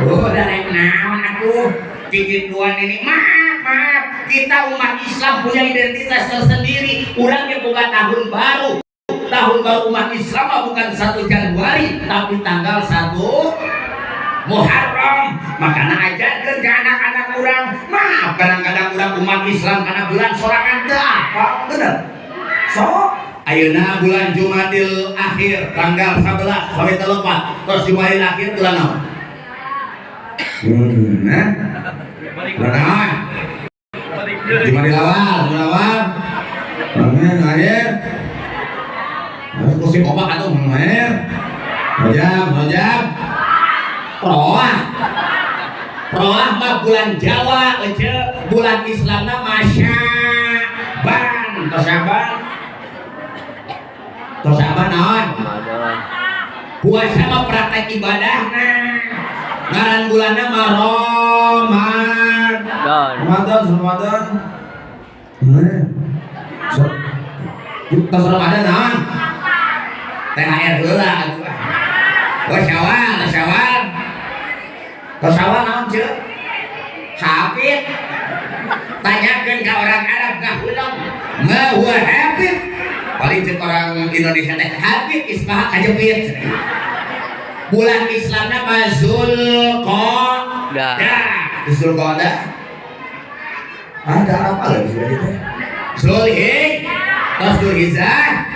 Oh, da rek naon atuh? Cicit dua nenek, maaf, maaf. Kita umat Islam punya identitas tersendiri. Urang ge boga tahun baru. Tahun baru umat Islam mah bukan 1 Januari, tapi tanggal 1 Muharram. Makanya ajarkan ke anak-anak urang. Maaf, kadang-kadang urang umat Islam karena bulan sorangan teu apa, bener. So, ayeuna bulan Jumadil Akhir tanggal 11 sampai telepat. Terus Jumadil Akhir bulan naon? Nah. Bulan naon? Jumadil Awal, Jumadil Awal. Amin, akhir. Harus musim obat atuh, akhir. Rajab, Rajab. Roah. Roah mah bulan Jawa, ece. Bulan Islamna mah Syaban. Tos Syaban. Tos Syaban naon? Ramadan. Puasa mah praktek ibadahna. Ngaran bulanna mah Ramadan. Dan. Ramadan, Ramadan. So, tos Ramadan naon? THR heula atuh. Oh, Syawal, Syawal. Tos Syawal naon ceuk? Hafid. Tanyakeun ka orang Arab ngahuleng. Ma huwa hafid? Paling ceuk orang Indonesia teh hafid ismaha kajepit. Bulan Islamna mah Zulqa'dah. Zulqa'dah. Ada apa lagi sudah gitu? Zulhijjah, terus Zulhijjah,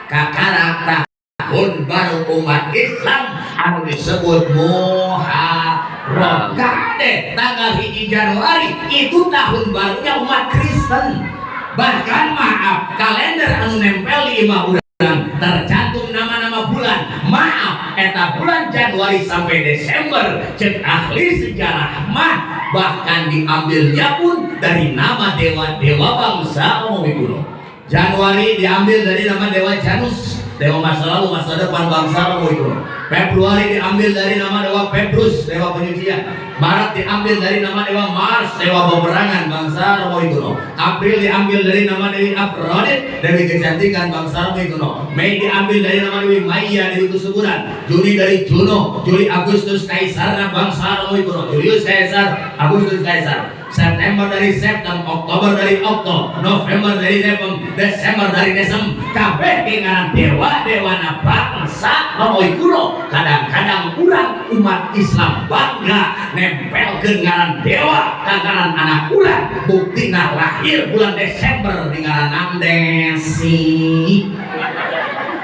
kakarak tahun baru umat Islam anu disebut Muharram. Kade tanggal 1 Januari itu tahun barunya umat Kristen. Bahkan maaf, kalender anu nempel di imah urang tercantum nama-nama bulan. Maaf, eta bulan Januari sampai Desember cek ahli sejarah mah bahkan diambilnya pun dari nama dewa-dewa bangsa Romawi kuno. Januari diambil dari nama dewa Janus, dewa masa lalu, masa depan bangsa Romawi kuno. Februari diambil dari nama dewa Februs, dewa penyucian. Maret diambil dari nama dewa Mars, dewa peperangan bangsa Romawi kuno. April diambil dari nama dewi Aphrodite, dewi kecantikan bangsa Romawi kuno. Mei diambil dari nama dewi Maya, dewi kesuburan. Juni dari Juno, Juli Agustus Kaisarna bangsa Romawi kuno. Julius Caesar, Agustus Kaisar. September dari September, Oktober dari Okto, November dari November, Desember dari Desem. Kabeh ngaran dewa-dewana bangsa Romawi kuno. Kadang-kadang urang umat Islam bangga nempelkeun ngaran dewa ka ngaran anak urang. Buktina lahir bulan Desember di ngaran Desi.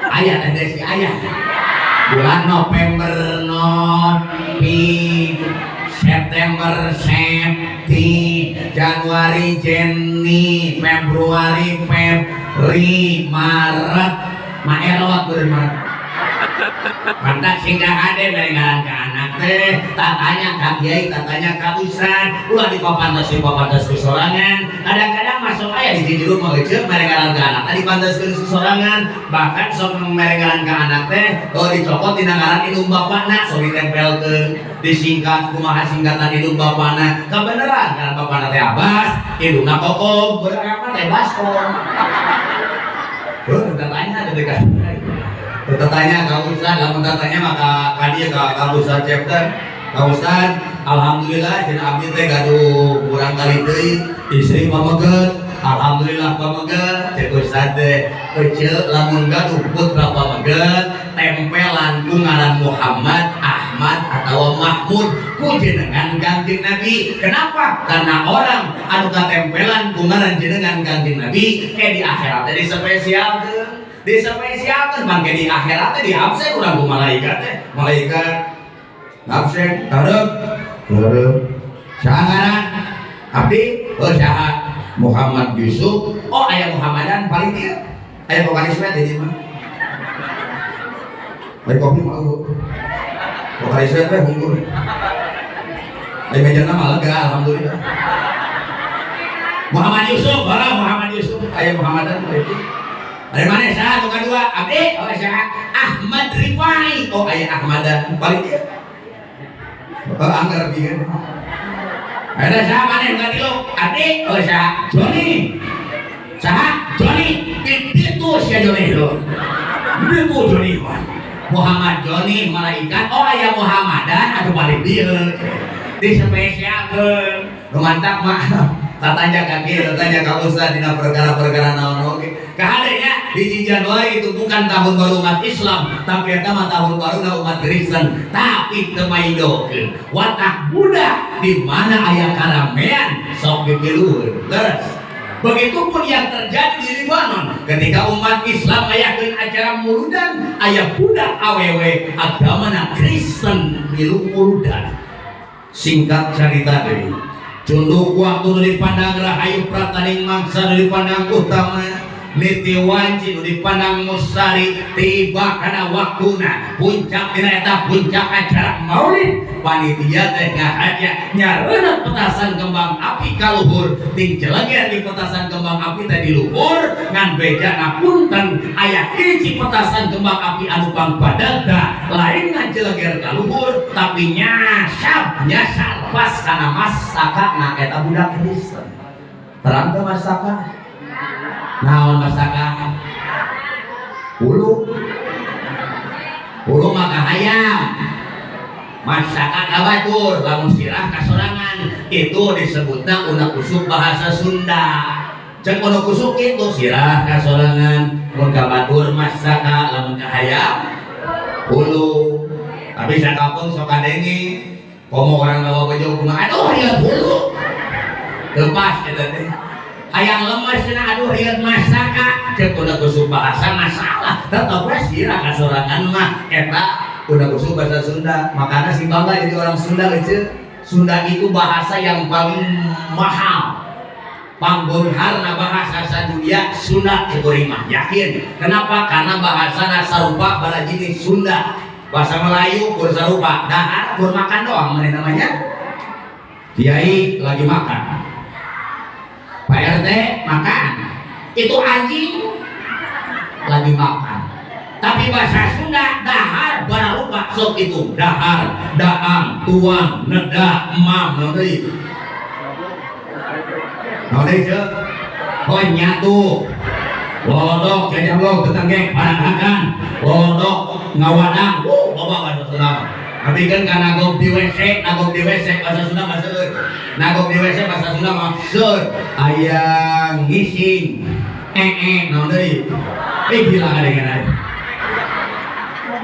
Aya teh Desi aya. Bulan November Novi, September Septi, Januari Jeni, Februari Febri, Maret Maerot beureun Maret. Mantap sehingga ada mere ngaran ka anak teh, tak tanya ka kiai, tak tanya ka ustad, ulah dipapantas dipapantas ku sorangan. Kadang-kadang masuk aya di jero mah geuceuk mere ngaran ka anak teh dipantaskeun ku sorangan, bahkan sok mere ngaran ka anak teh oh dicokot dina ngaran indung bapana, sok ditempelkeun, disingkat kumaha singkatan indung bapana. Kabeneran ngaran bapana teh Abbas, indungna Kokom, bener teh Baskom. Heuh, tanya teh kan. Bertanya ka Ustad, lamun tanya maka ka dieu ka Ustad chapter. Ka Ustad, alhamdulillah cenah abdi teh gaduh kurang kali deui istri pameget. Alhamdulillah pameget, cek Ustad teh eceu lamun gaduh putra pameget, tempelan ku ngaran Muhammad, Ahmad atau Mahmud ku jenengan Kangjeng Nabi. Kenapa? Karena orang anu katempelan ku ngaran jenengan Kangjeng Nabi ke di akhirat teh dispesialkeun. Dispesialkeun mangke di akhirat teh di absen urang ku malaikat teh. Malaikat absen tareup tareup. Saha ngaran? Abdi, oh saha? Muhammad Yusuf. Oh aya Muhammadan paling dieu. Aya Pokari Sweat di dieu mah. Lain kopi mah eueuh. Pokari Sweat teh hungkul. Aya mejana mah lega alhamdulillah. Muhammad Yusuf, oh Muhammad Yusuf, aya Muhammadan berarti. Ada mana saha nu kadua? Abdi, oh saha? Ahmad Rifai. Oh aya Ahmadan paling dieu. Oh anggar bieu. Ada saha mana nu katilu? Abdi, oh saha? Joni. Saha? Joni. Itu sia Joni itu. Itu Joni mah. Muhammad Joni malaikat, oh aya Muhammadan atuh balik dieu. Dispesialkeun. Nu mantap mah. Tatanya ka kieu, tatanya ka ustaz dina perkara-perkara naon oge. Kahadenya 1 Januari itu bukan tahun baru umat Islam, tapi eta mah tahun baru umat Kristen. Tapi teu maidokeun. Watak budak di mana aya karamean sok dipiluheun. Leres. Begitupun yang terjadi di Libanon ketika umat Islam ayakeun acara muludan, aya budak awewe agamana Kristen milu muludan. Singkat cerita deui, cunduk waktu nu dipandang rahayu prataning mangsa nu dipandang utama niti wanci nu dipandang musari tiba kana waktuna puncak dina eta puncak acara maulid panitia teh ngahaja nyareunat petasan kembang api ka luhur ting celeger di petasan kembang api teh di luhur ngan bejana punten aya hiji petasan kembang api anu pangpadagda lain ngan celeger ka luhur tapi nyasab nyasar pas kana masakana eta budak Kristen. Terang teu masaka? Naon masaka? Hulu. Hulu mah kahayam. Masaka ka batur, lamun sirah ka sorangan. Itu disebutna unak usuk bahasa Sunda. Cek unak usuk itu sirah ka sorangan, mun ka batur masaka, lamun kahayam hulu. Tapi sakapeung sok kadenge komo orang bawa baju kumaha, aduh rieut hulu. Lepas eta teh. Hayang lemes cenah aduh rieut masaka, cek unak usuk bahasa masalah. Tetep we sirah ka sorangan mah eta udah usuk bahasa Sunda. Makanya si bangga jadi orang Sunda kecil. Sunda itu bahasa yang paling mahal. Pangbeungharna bahasa sadunia Sunda kuring mah yakin. Kenapa? Karena bahasa sarupa bala jenis Sunda. Bahasa Melayu kur sarupa, dahar kur makan doang mana namanya. Kiai lagi makan. Pak RT makan. Itu anjing lagi makan. Tapi bahasa Sunda dahar bararupa sok itu dahar, daang, tuang, neda, emam, naon deui? Naon deui ceuk? Oh nyatu. Lodok jajablog tetanggeng paranghakan, lodok ngawadang, loba bahasa Sunda mah. Tapi kan ka nagog di WC, nagog di WC bahasa Sunda mah seueur. Nagog di WC bahasa Sunda mah seueur. Aya ngising, ee naon deui? Gila kadengeun aing.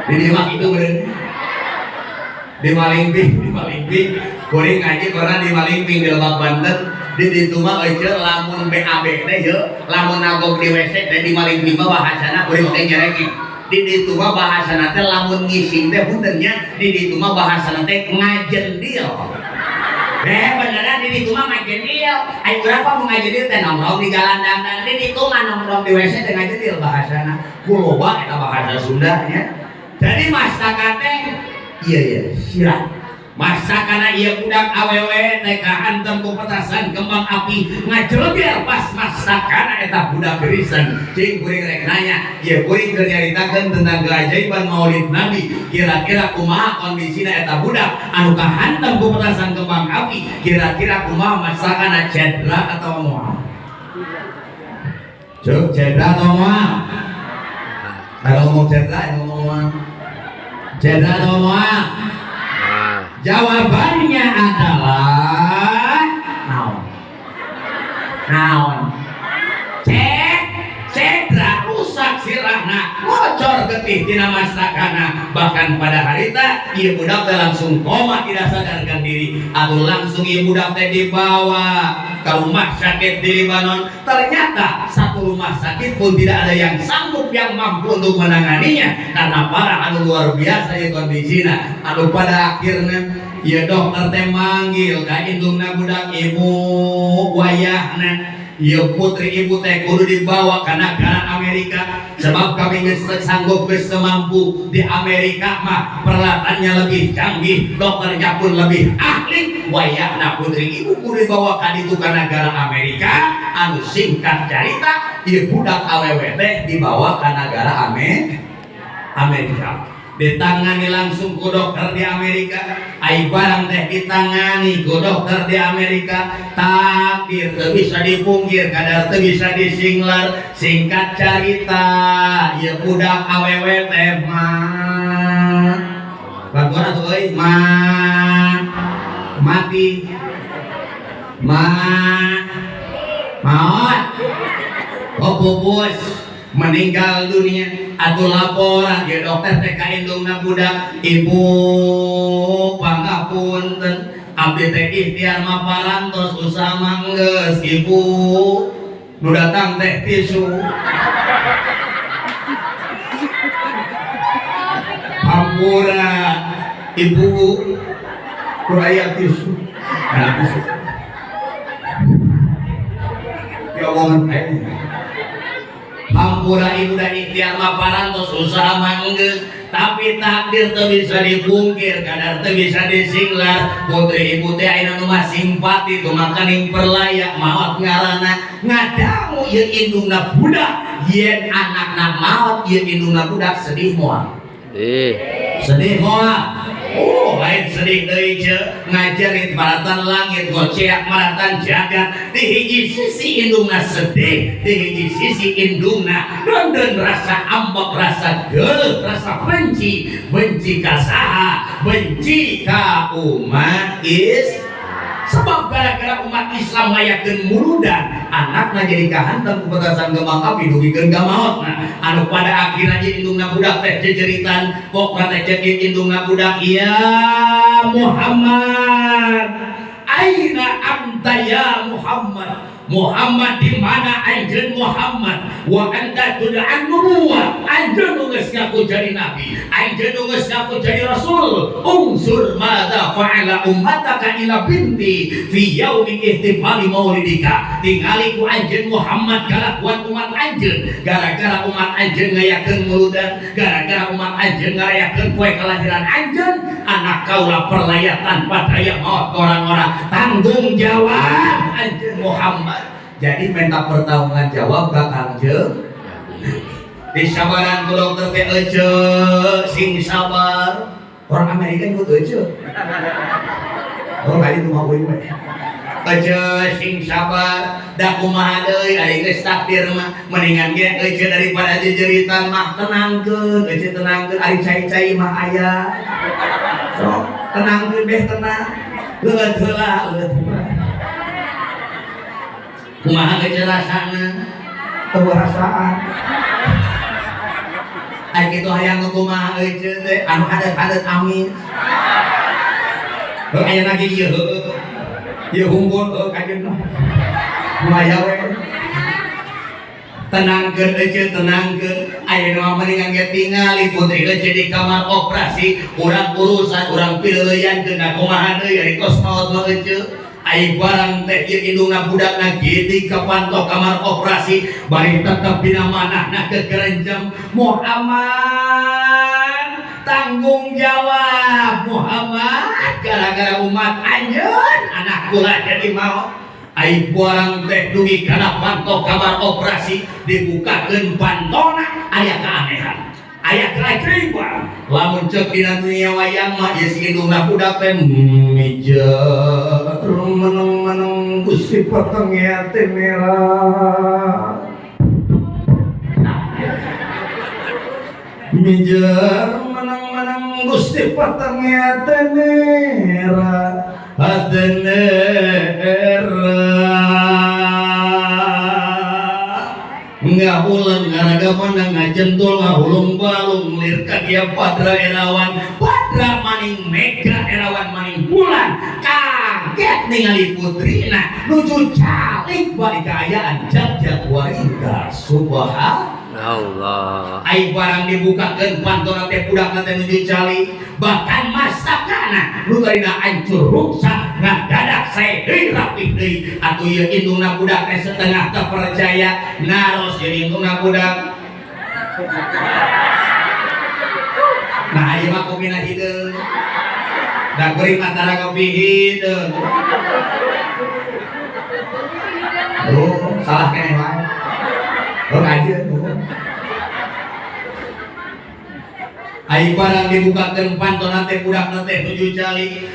Di dieu mah kitu meureun. Di Malingping, di Malingping, kuring ngaji pernah di Malingping di Lebak Banten. Di ditu mah euceuk lamun BAB teh yeuh, lamun nagog di WC teh di Malingping mah bahasana kuring teh nyerengeh. Di ditu mah bahasana teh lamun ngising teh punten nya, di ditu mah bahasana teh ngajendil. Beneran di ditu mah ngajendil. Ai urang mah mun ngajendil teh nongkrong di jalan dangdang, di ditu mah nongkrong di WC teh ngajendil bahasana. Kuloba eta bahasa Sunda nya. Jadi masakan teh iya iya sirah. Masakana ieu budak awewe teh kahantem ku petasan kembang api ngajeleger pas masakana eta budak Kristen. Cing kuring rek nanya, ieu kuring keur nyaritakeun tentang keajaiban Maulid Nabi. Kira-kira kumaha kondisina eta budak anu kahantem ku petasan kembang api? Kira-kira kumaha masakana cedera atau moal? Cuk cedera atau moal? Kalau ngomong cedera, ngomong moal. Cedera atau moal? Jawabannya adalah naon? Naon? Cek, cedera rusak sirahna, bocor getih tina masakana. Bahkan pada harita ieu budak teh langsung koma tidak sadarkan diri atau langsung ieu budak teh dibawa ke rumah sakit di Libanon. Ternyata satu rumah sakit pun tidak ada yang sanggup yang mampu untuk menanganinya karena parah anu luar biasa ieu kondisina. Anu pada akhirnya ieu dokter teh manggil ka indungna budak, ibu wayahna ieu putri ibu teh kudu dibawa ka negara Amerika sebab kami geus sanggup geus mampu. Di Amerika mah peralatannya lebih canggih, dokternya pun lebih ahli. Wayahna putri ibu kudu dibawa ka ditu ka negara Amerika. Anu singkat carita ieu budak awewe teh dibawa ka negara Amerika. Ditangani langsung ku dokter di Amerika. Ai barang teh ditangani ku dokter di Amerika, takdir teu bisa dipungkir, kadar teu bisa disinglar. Singkat carita ieu budak awewe teh Bantuan atuh euy ma mati ma maot oh pupus meninggal dunia atau laporan ya dokter teh ka indungna budak ibu pangapunten abdi teh ikhtiar mah parantos usaha mah geus ibu nu datang teh tisu hampura ibu kuraya tisu nah tisu ya omongan aing hampura ibu dan ikhtiar mah parantos usaha mah geus tapi takdir teu bisa dipungkir kadar teu bisa disinglar putri ibu teh ayeuna nu mah simpati tumakaning perlayak maot ngaranna ngadangu ieu indungna budak yen anakna maot ieu indungna budak sedih moal sedih moal oh lain sedih deui ce ngajarit maratan langit goceak maratan jagat di hiji sisi indungna sedih di hiji sisi indungna deundeun rasa ambek rasa geuleuh rasa benci benci ka saha benci ka umat Islam sebab gara-gara umat Islam ngayakeun muludan anakna jadi kahantam ku petasan kembang api dugikeun ka maotna anu pada akhirna jadi indungna budak teh jejeritan pokna teh ceuk indungna budak ya Muhammad aina anta ya Muhammad Muhammad di mana anjeun Muhammad wa anta tud'an nubuwah anjeun nu geus ngaku jadi nabi anjeun nu geus ngaku jadi rasul unsur madza fa'ala ummataka ila binti fi yaumi ihtifali maulidika tingali ku anjeun Muhammad kalakuan umat anjeun gara-gara umat anjeun ngayakeun muludan gara-gara umat anjeun ngarayakeun poe kelahiran anjeun anak kaula perlaya tanpa daya maot orang-orang tanggung jawab anjeun Muhammad. Jadi minta pertanggungan jawab ke Kangjeng. Disabaran ku dokter teh ece sing sabar. Orang Amerika nyebut ece. Oh kali itu mah euy we. Ece sing sabar, da kumaha deui ari geus takdir mah mendingan ge ece daripada jejeritan mah tenangkeun, ece tenangkeun ari cai-cai mah aya. Sok tenangkeun beh tenang. Leueut heula, leueut heula. Kumaha geus rasana teu rasaan ai kitu hayang kumaha euceun teh anu hadeut-hadeut amin heuh aya lagi ieu heueuh ieu humbul heuh kajeun mah kumaha we tenangkeun euceun tenangkeun ayeuna mah mendingan ge tingali putri euceun di kamar operasi urang urusan urang pileuyan geuna kumaha deui ari tos maot mah euceun ai barang teh ieu indungna budakna gede ka panto kamar operasi bari tetep dina manahna kegerenjem Muhammad tanggung jawab Muhammad gara-gara umat anjeun anak kula jadi maot ai barang teh dugi kana panto kamar operasi dibukakeun pantona aya keanehan aya keajaiban lamun ceuk dina dunia wayang mah ieu si indungna budak teh mijer meneng-meneng Gusti petengnya teh merah mijer meneng-meneng Gusti petengnya teh merah teh merah ngahulang ngaraga mana ngajentul ngahulung balung lir ka dia padra erawan padra maning mega erawan maning bulan kaget ningali putrina nuju calik bari kaayaan jag-jag warga subhanallah ai barang dibukakeun pantona teh budakna teh nuju calik bahkan masakana nu tadina hancur ruksak ngadadak sae deui rapih deui atuh ieu indungna budak teh setengah teu percaya naros ieu indungna budak nah ieu mah kopina hideung da kuring mah tara kopi hideung oh salah keneh wae oh kajeun ai barang dibukakeun pantona teh budakna teh nuju calik.